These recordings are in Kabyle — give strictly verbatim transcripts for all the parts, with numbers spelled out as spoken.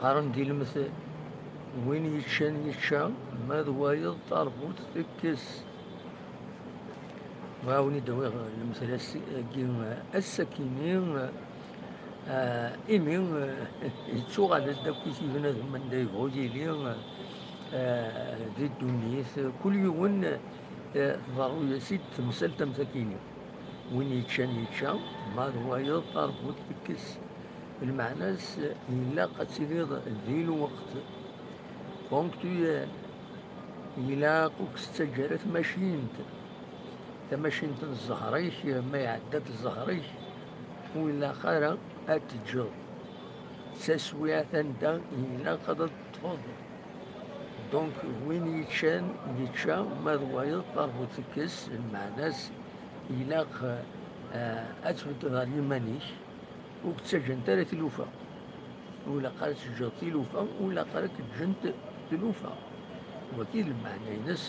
Qqaren di lemtel, win yeččan yečča, ma d wayeḍ tarbut tekkes. Ɣawni d-awiɣ lemtel ass-agi, ass-akini, ah, imi, ah, yettuɣal-d akkit i bnadem anda yebɣu yili, ah, di ddunit, kul yiwen, ah, tḍerru-yas-id temsalt am takini. Win yeččan yečča, ma d wayeḍ tarbut tekkes. Lmeɛna-s, ilaq ad tiliḍ di lweqt. Ponctuel. Ilaq ur k-tettaǧǧa ara tmacint. Tamacint n zzher-ik, ma iɛedda-d zzher-ik, ur ilaq ara ad teǧǧeḍ. D taswiɛt anda ilaq ad teṭṭfeḍ. Donc, win yeččan, yečča, ma d wayeḍ, tarbut tekkes, lmeɛna-s, ilaq, eh, ad tbeddeḍ ɣer yiman-ik, ur k-ttaǧǧant ara tilufa. Ur ilaq ara teǧǧeḍ tilufa, ur ilaq ara k-ǧǧent tilufa. Wagi d lmeɛna-ines,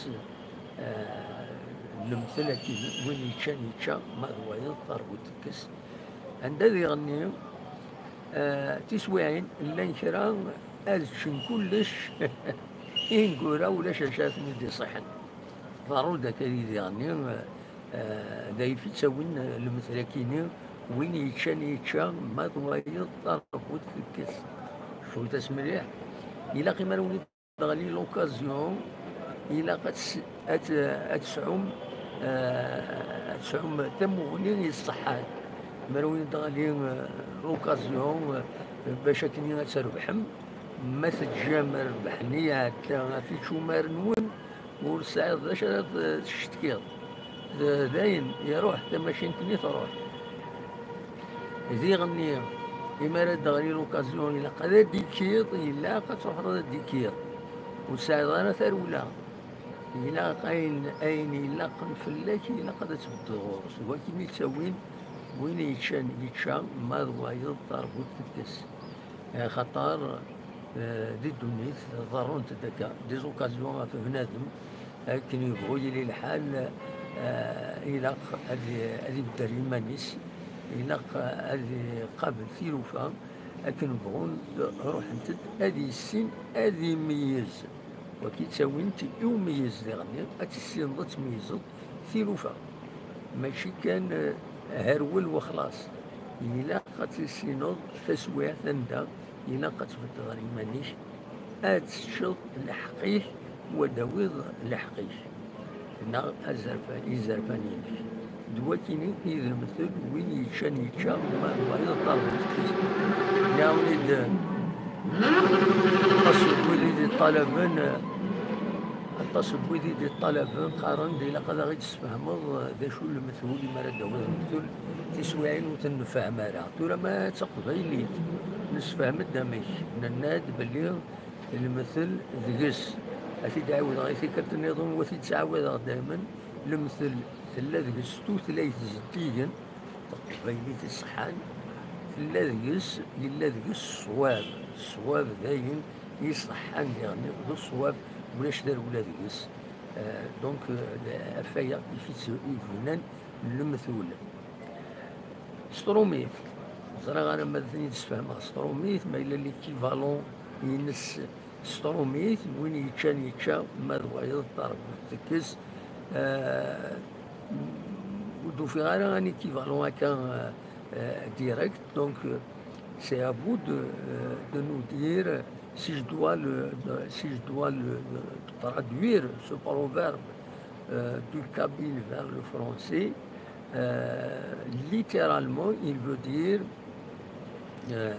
eh, n lemtel-agi, win yeččan yečča, ma d wayeḍ, tarbut tekkes. Anda diɣenni, eh, tiswiɛin, llan kra ad ččen kullec, ineggura ulac acu ara ten-id-iṣiḥen. Ḍerru-d akka diɣenni, eh, d ayf i ttawin, eh, lemtel-agi-ni, win yeččan yečča, ma d wayeḍ, tarbut tekkes. Cewwet-as mliḥ. Ilaq i ma d win teɣli l'occasion, ilaq ad tes-, ad t-, ad tesɛum, eh, ad tesɛum tamuɣli iṣeḥḥan. Ma d win teɣli, eh, l'occasion, eh, bac akken ad trebḥem, ma teǧǧam rrbeḥ-nni iɛedda ɣef ičumar-nwen, ur tesɛiḍ d acu ara t-, tcetkiḍ. D, d ayen, iruḥ, tamacint-nni truḥ. Diɣenni, imi ara d-teɣli l'occasion, ilaq ad d-ikkiḍ, ilaq ad truḥeḍ ad d-ikkiḍ. Ur tesɛiḍ ara tarewla. Ilaq ayen, ayen ilaqen fell-ak, ilaq ad tbeddeḍ ɣur-s. D wakken i ttawin, win yeččan, yečča, ma d wayeḍ, tarbut tekkes. Axaṭer, eh, di ddunit, ḍerrunt-d akka, des occasions ɣef bnadem, akken yebɣu yili lḥal, eh, ilaq ad, ad ibedder iman-is, ilaq ad iqabel tilufa, akken bɣun ruḥent-d, ad yissin, ad imeyyez. Wagi ttawin-t i umeyyez diɣenni, ad tissineḍ ad tmeyyzeḍ tilufa. Mačči kan, eh, herwel wexlaṣ. Ilaq ad tissineḍ taswiɛt anda ilaq ad tbeddeḍ ɣer iman-ik, ad teččeḍ lḥeqq-ik, u ad d-tawiḍ lḥeqq-ik, neɣ azerfan, izerfan-inek. D wakini i d lemtel, win yeččan yečča, ma d wayeḍ, tarbut tekkes. Nɛawen-id, aṭas n wid i d-iṭṭalaben, aṭas n wid i d-iṭṭalaben, qqaren-d ilaq ad aɣ-id-tesfehmeḍ d acu lemtul, imi ara d-tawiḍ lemtul, tiswiɛin ur ten-nfehhem ara. Tura ma d taqbaylit, nessefhem-d amek, nenna-d belli lemtel deg-s, ad t-id-ɛiwdeɣ i tikkelt nniḍen, u ad t-id-ttɛawadeɣ daymen, lemtel tella deg-s tutlayt zeddigen, taqbaylit iṣeḥḥan, tella deg-s, yella deg-s ṣṣwab. Ṣṣwab d ayen iṣeḥḥan diɣen, d ṣṣwab, ulac tarewla deg-s. Euh, donc, euh, ɣef waya i t-id-yebnan lemtul. S trumit, ẓriɣ ara ma ad ten-id-sfehmeɣ s trumit, ma yella l'équivalent-ines s trumit, win yeččan yečča, ma d wayeḍ tarbut tekkes. Euh, ur d-ufiɣ ara un équivalent akka, euh, euh, direct, donc, euh, c'est à vous de, euh, de nous dire si je dois le, si je dois le, le traduire, ce proverbe, euh, du kabyle vers le français, euh, littéralement, il veut dire, euh,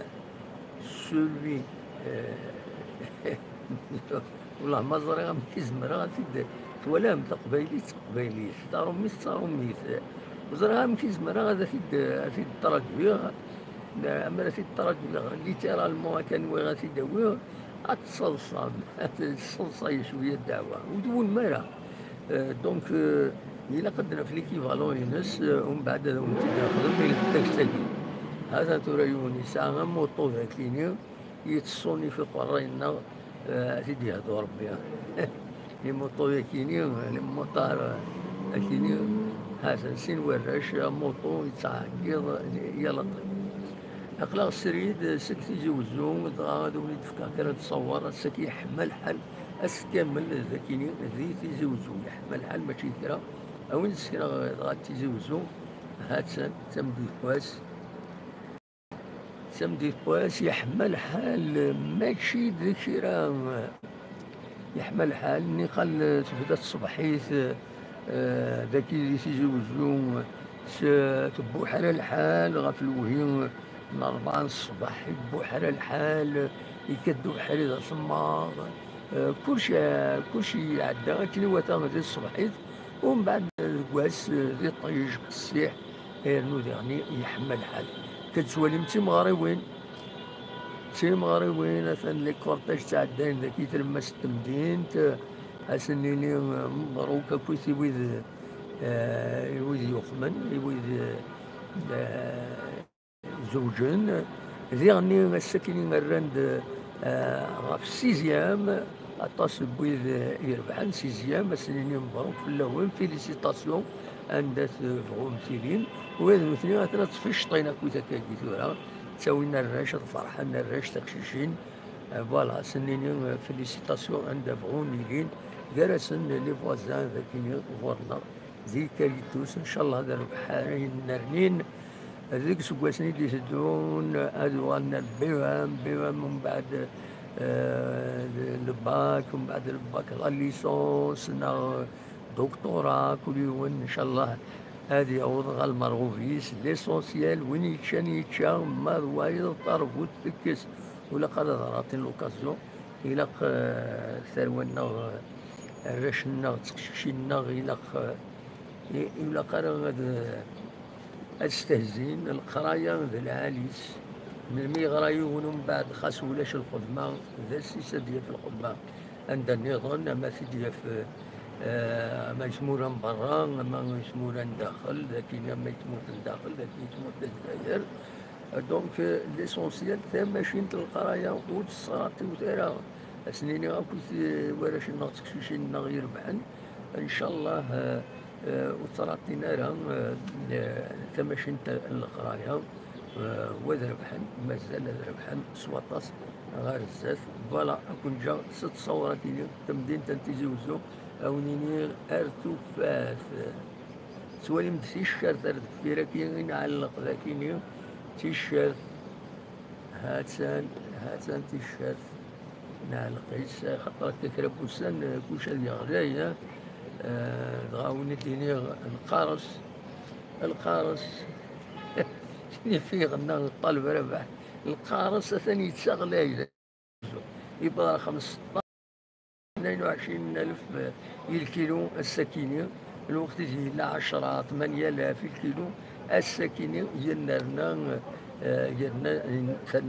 celui, euh, والله ما ẓriɣ amek i zemreɣ ad t-id-, twalam, taqbaylit d taqbaylit, taṛumit d taṛumit. Ur ẓriɣ amek i zemreɣ ad t-id-, ad t-id-traduiɣ, amer ad t-id-traduiɣ littéralement, akka nwiɣ ad t-id-awiɣ, ad tseḍsam, ad tseḍsay cwiya ddeɛwa, ur twulem ara. Euh, donc, euh, ilaq ad naf l'équivalent-ines, euh, umbeɛd ad awen-t-id-nexdem i textagi. Hatan tura yiwen yesɛa amuṭu d akini, yettṣunif iqerray-nneɣ, euh, ad t-id-yehdu Rebbi. Limuṭu d akini, limuṭar, euh, akini, hatan sin warrac, amuṭu yettɛeggiḍ yal aṭṭi. Aql-aɣ srid seg Tizi Wezzu, dɣa ad wen-d-fkeɣ kra n ttṣawar. Ass-agi yeḥma lḥal, ass kamel dagini di Tizi Wezzu. Yeḥma lḥal, mačči d kra. A win sekreɣ dɣa Tizi Wezzu, ha-tt-an, d tameddit n wass. D tameddit n wass, yeḥma lḥal, mačči d kra. Yeḥma lḥal, niqal tebda tṣebḥit, eh, dagi di Tizi Wezzu, s-, tebbuḥra lḥal ɣef lewhi n rebɛa n ṣṣbeḥ, yebbuḥra lḥal, ikad-d ubeḥri d asemmaḍ, eh, kulci, kulci iɛedda akken iwata di tṣebḥit, umbeɛd deg wass, eh, d iṭij qessiḥ, irnu diɣni yeḥma lḥal. Tettwalim d timeɣriwin, d timeɣriwin, atan les cortèges ttɛeddayen dagi tlemmast n temdint, ad sen-nini, eh, mebruk akkit i wid, eh, i wid yuxmen, i wid, eh, zewǧen. Diɣni ass-akini rran-d, eh, ɣef sixième, aṭas n wid, eh, irebḥen sixième, ad sen-nini mebruk fell-awen, félicitations, anda tebɣum tilim. Ula d nutni atan ad ttficṭin akkit akkagi tura, ttawin arrac, ad ferḥen arrac, tiqcicin. Eh, voilà, ad sen-nini, eh, félicitations, anda bɣun ilin, gar-asen les voisins dagini ɣur-neɣ di Kalitus. Ncallah ad rbeḥ ara yennernin deg iseggasen i d-iteddun, ad uɣalen ar B E M, B E M umbeɛd, eh, le bac, umbeɛd le bac la licence neɣ doctorat, kul yiwen ncallah ad yaweḍ ɣer lmerɣub-is. L'essentiel, win yeččan yečča, ma d wayeḍ tarbut tekkes. Ur ilaq ara ad ratin l'occasion. Ilaq, eh, tarwa-nneɣ, eh, arrac-nneɣ, teqcicin-nneɣ, ilaq, eh, i-, ilaq ara ad, eh, ad stehzin. Leqraya d lɛali-s. Melmi yeɣra yiwen umbeɛd, xas ulac lxedma, d ass-is ad d-yaf lxedma anda nniḍen, ama t-id-yaf, eh, ama i tmura n berra, ama i tmura n daxel, dagi ama i tmurt n daxel, dagi i tmurt n Lezzayer. Donc, euh, l'essentiel, tamacint n leqraya ur tesserɣatiwet ara. Ad sen-iniɣ akkit i warrac-nneɣ d teqcicin-nneɣ irebḥen, ncallah, euh, euh, ur ttṛaṭin ara, euh, euh, tamacint n leqraya, euh, wa ad rebḥen, mazal ad rebḥen s waṭas ɣer zdat. Voilà, ad ken-ǧǧeɣ s ttṣawrat-inu, tamdint n Tizi Wezzu, a wen-iniɣ ar tufat. Tettwalim-d ticcert ar deffir-agi i nɛelleq dagini, ticcert, ha-tt-an, ha-tt-an ticcert, nɛelleq-itt, xaṭer akka kra n wussan, eh, kullec ad yeɣli, eh, eh, dɣa win i d-iniɣ lqares, lqares, tinifi ɣenna ṭṭaleb Rabaḥ, lqares atan yettaɣlay. Yewweḍ ar xemseṭṭac, tnayen u ɛecrin alef i lkilu ass-akini, lweqt i yella ɛecra, tmanya alaf i lkilu, ass-akini yerna, eh, yerna,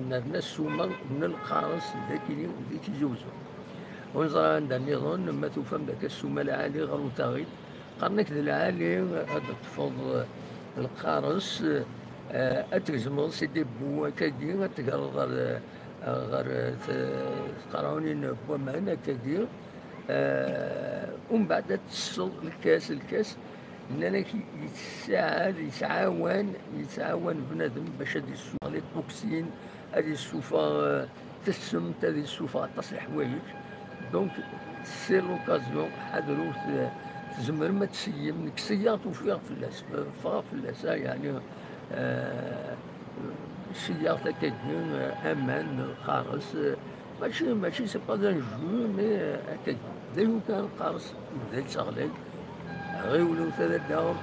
nerna ssuma n lqares dagini di Tizi Wezzu. Ur neẓri anda nniḍen, ma tufam dagi ssuma lɛali ɣer utaɣit, qqaren-ak d lɛali ad teṭṭfeḍ lqares, eh, ad tgezmeḍ si début akkagi, ad tegreḍ ɣer, ɣer t-, tqerɛunin n waman akkagi, eh, umbeɛd ad tesseḍ lkas, lkas, nnan-ak yettsaɛad, yettɛawan, yettɛawan bnadem bac ad yessuffeɣ les toxines, ad yessuffeɣ, eh, tessemt, ad yessuffeɣ aṭas n leḥwayeǧ. Donc, c'est l'occasion, ḥadrut, eh, tzemrem ad tseyyem, nekk seyyaɣ-t ufiɣ fell-as, ffɣeɣ fell-as, ah, yeɛni, eh, seyyaɣ-t akkagi, eh, aman, lqares, eh, mačči, mačči c'est pas un jus, mais, eh, akkagi. D acu kan lqares, d ayettaɣlay, ɣiwlet ad d-taɣem,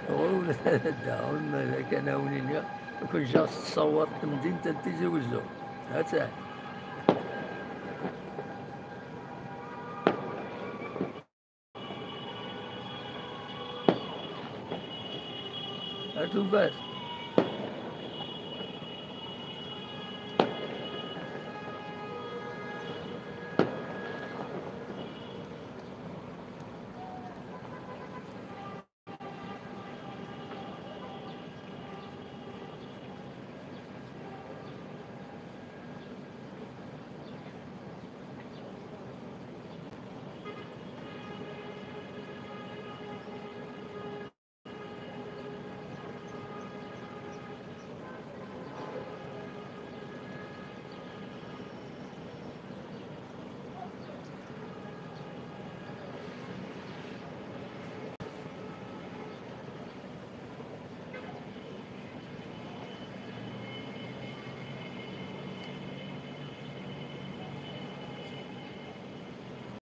ɣiwlet ad d-taɣem, d akken a wen-iniɣ, ken-ǧǧeɣ s ttṣawat n temdint n Tizi Wezzu. Ha-tt-an. Ar tufat.